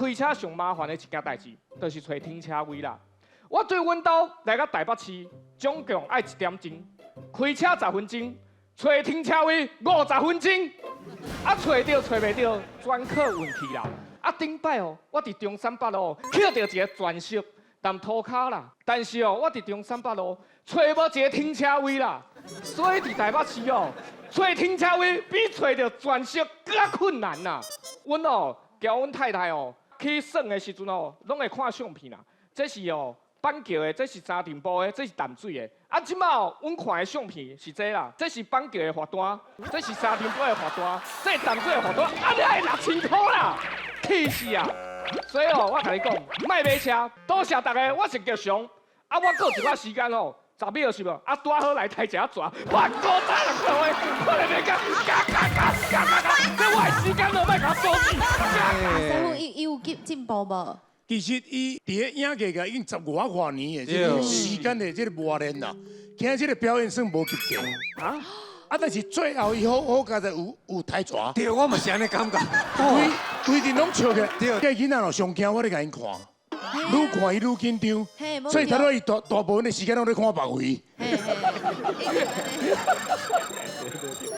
開車上麻煩的一件代誌，就是揣停車位啦。我對阮兜來到台北市，總共愛一點鐘，開車10分鐘，揣停車位50分鐘，啊揣著揣袂著，全靠運氣啦。啊頂擺哦，我佇中山北路抾著一个全色澹塗跤啦，但是哦，我佇中山北路揣無一个停車位啦，所以佇台北市哦，揣停車位比揣著全色閣較困難啦。阮哦，交阮太太哦去耍的時陣哦，攏會看相片啦。這是哦板橋的，這是三重埔的，這是淡水的。啊，這擺哦，阮看的相片是這啦，這是板橋的罰單，這是三重埔的罰單，這是淡水的罰單，啊，你愛6000箍啦，氣死啊！所以哦，我共你講，莫買車，多謝大家，我是吉祥。啊，我閣有一寡時間哦，10秒是無？啊，拄好來抬一下蛇，我古早人看話，我來欲講，加加加加加加，這我的時間都莫共我阻止。師傅，伊有進步無？其實伊佇咧影藝界已經十外外年的這個時間的這個磨練啦，今仔這個表演算無及格啊！啊，但是最後伊好好佳哉有抬蛇。對，我嘛是按呢感覺。規規陣攏笑起來，這个囡仔咯上驚我咧共𪜶看，愈看伊愈緊張，所以頭拄伊大大部分的時間攏咧看別位。